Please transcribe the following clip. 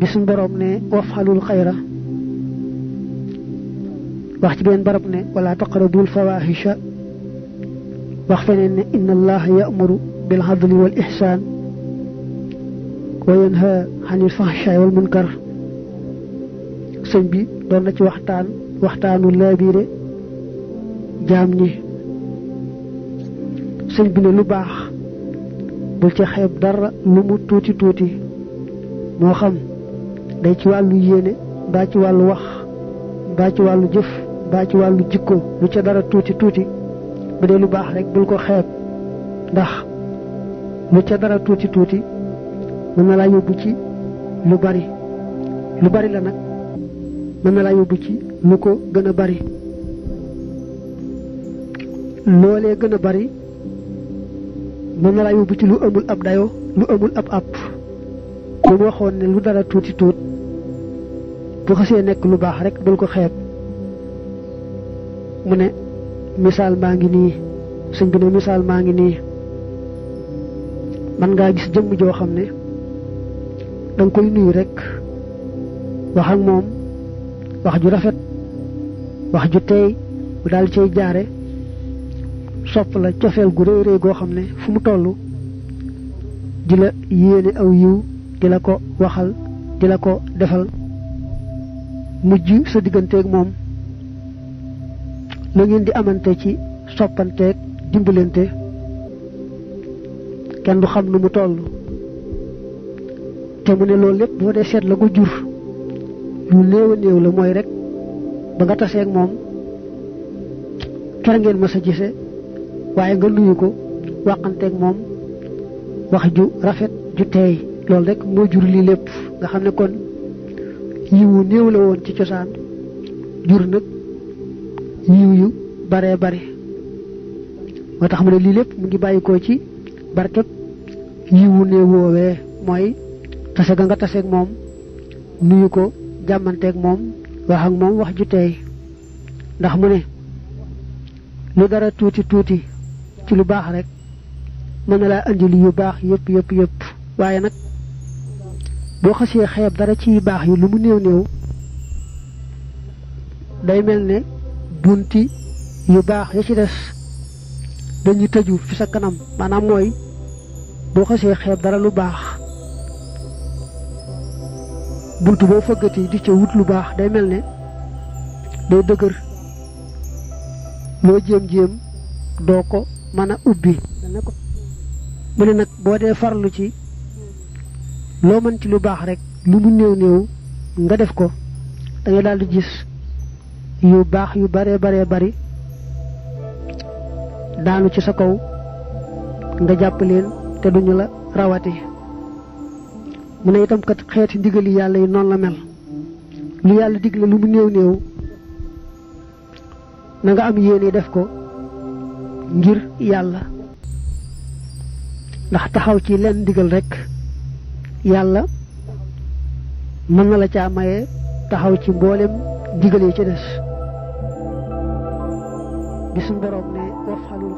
bisun borom ne wafalul xayra wax ci benn barab ne wala taqrabul fawahisha wax feneen ne inna allaha ya'muru bil adli wal ihsan wa yanha anil fahsha'i wal munkar sëñ bi doon na ci waxtaanu laabire jaam ñi sëñ bi ne lu baax bul ci xeeb dara lu mu tuuti tuuti moo xam day ci wàllu yéene mbaa ci wàllu wax mbaa ci wàllu jëf mbaa ci wàllu jikko lu ca dara tuuti tuuti bu dee lu baax rek bul ko xeeb ndax lu ca dara tuuti tuuti mën na laa yóbbu ci lu bari la nag mën na laa yóbbu ci lu ko gën a bari loolee gën a bari mën na laa yóbbu ci lu amul ab dayo lu amul ab àpp lu mu waxoon ne lu dara tuuti tuut bu xasee nekk lu baax rek bul ko xeeb mu ne misaal maa ngi nii sëñ bi ne misaal maa ngi nii man ngaa gis jëmm joo xam ne danga koy nuyu rek wax ak moom wax ju rafet wax ju teey bu daal cay jaare sopp la cofeel gu rëy rëy goo xam ne fu mu toll di la yéene aw yiw di la ko waxal di la ko defal mujj sa digganteeg moom la ngeen di amante ci soppanteeg dimbalante kenn du xam nu mu toll te mu ne loolu lépp boo dee seet la ko jur lu néew a néew la mooy rek ba nga taseeg moom kera ngeen ma sa gise waaye nga nuyu ko waxanteeg moom wax ju rafet ju teey loolu rek moo jur lii lépp nga xam ne kon yiwu néew la woon ci cosaan jur nag yiw yu baree bari moo tax mu ne lii lépp mu ngi bàyyikoo ci barkeb yiwu néew woowee mooy tase ga nga taseeg moom nuyu ko jàmmanteeg moom wax ak moom wax ju teey ndax mu ne lu dara tuuti tuuti ci lu baax rek mën na laa andi yu baax yëpp waaye nag boo xasee xeeb dara ci baax yi lu mu néew néew day mel ne bunti yu baax ya ci des dañuy tëju fi sa kanam maanaam mooy boo xasee xeeb dara lu baax buntu boo fëggati di ca wut lu baax day mel ne day dëgër loo jéem doo ko mën a ubbi mu ne nag boo dee farlu ci loo mën ci lu baax rek lu mu néew nga def ko da ngay daal di gis yu baax yu baree bari daanu ci sa kaw nga jàpp leen te duñu la rawati mu ne itam kat xeeti ndigali yàlla yi noonu la mel lu yàlla digle lu mu néew na nga am yéene def ko ngir yàlla ndax taxaw ci leen ndigal rek yàlla mën na la caa maye taxaw ci mboolem ndigal yi ci des bi suñu borom ne wafalul